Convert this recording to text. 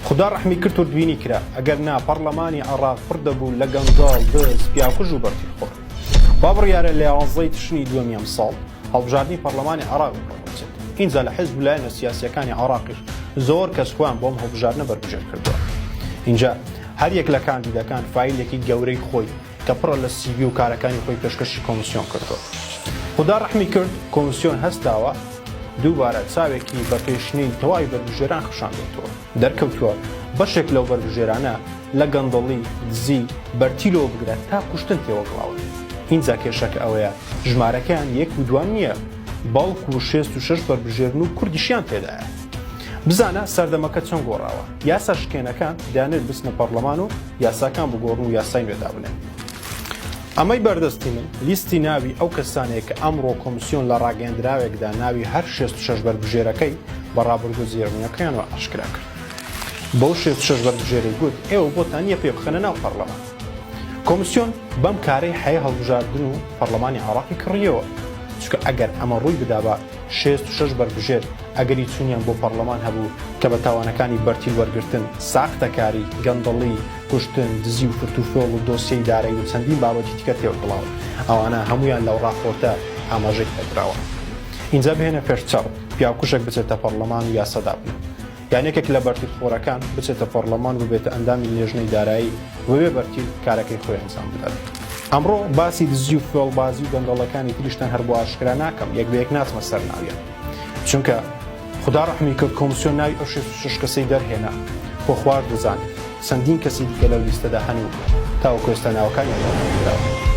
خودا ڕەحمی کرد وردبینی کرا، ئەگەر نا پەڕلەمانی عێڕاق پڕ دەبوو لە گەندەڵ، دز، پیاوکوژ و بەرتیلخۆر. وا بڕیارە لە یانزەی تشرینی دووەمی ئەمساڵ هەڵبژاردنی پەڕلەمانی عێڕاق بەڕێوەبچێت. ئینجا لە حیزب و لایەنە سیاسییەکانی عێڕاقیش زۆر کەس خۆیان بۆ ئەم هەڵبژاردنە بەربژێر کردووە. ئینجا هەر یەک لە کاندیدەکان فایلێکی گەورەی خۆی کە پڕە لە سیڤی و کارەکانی خۆی پێشکەشی کۆمسیۆن کردووە. خودا ڕەحمی کرد کۆمسیۆن هەستاوە دووبارە چاوێکی بە پێشینەی تەواوی بەربژێران خشاندۆتەوە. دەرکەوتووە بەشێک لەو بەربژێرانە لە گەندەڵی، دزی، بەرتیلەوە بگرە تا کوشتن تێوەگلاون. ئینجا کێشەکە ئەوەیە ژمارەکەیان یەک و دوان نییە، بەڵکو 66 بەربژێرن و کوردیشیان تێدایە. بزانە سەردەمەکە چەند گۆڕاوە. یاسا شکێنەکان دەیانەوێت بچنە پەڕلەمان و یاساکان بگۆڕن و یاسای نوێ دابنێن. ئەمەی بەردەستی من لیستی ناوی ئەو کەسانەیە کە ئەمڕۆ کۆمسیۆن لە ڕاگەیەندراوێکدا ناوی هەر 66 بەربژێرەکەی بە ڕابردوو زێڕینەکەیانەوە ئاشکرا کرد. بەو 66 بەربژێرەی گوت ئێوە بۆتان نییە پێ بخەنە ناو پەڕلەمان. کۆمسیۆن بەم کارەی حەیە هەڵبژاردن و پەڕلەمانی عێڕاقی کڕییەوە. چونکە ئەگەر ئەمە ڕووی بدابا 66 بەربژێر ئەگەری چوونیان بۆ پەڕلەمان هەبوو کە بە تاوانەکانی بەرتیل وەرگرتن، ساختەکاری، گەندەڵی، کوشتن، دزی و فرتوفێڵ و دۆسیەی دارایی و چەندین بابەتی دیکە تێوەگلاون. ئەوانە هەموویان لەو ڕاپۆرتە ئاماژەی پێدراوە. ئینجا بهێنە پێش چاو، پیاوکوژێک بچێتە پەڕلەمان و یاسا دابنێت. یان یەکێک لە بەرتیلخۆرەکان بچێتە پەڕلەمان و ببێتە ئەندامی لێژنەی دارایی و بەبێ بەرتیل کارەکەی خۆی ئەنجام بدات. ئەمڕۆ باسی دزی و فێڵبازی و گەندەڵەکانی تریشتان هەر بۆ ئاشکرا ناکەم، یەک بە یەک ناچمە سەر ناویان. چونکە خودا ڕەحمی کرد کۆمسیۆن ناوی ئەو 66 کەسەی دەرهێنا، خۆ خواش دەزانێت چەندین کەسی دیکە لەو لیستەدا هەن و تاوەکو ئێستا ناوەکانیان دەرنەکراوە.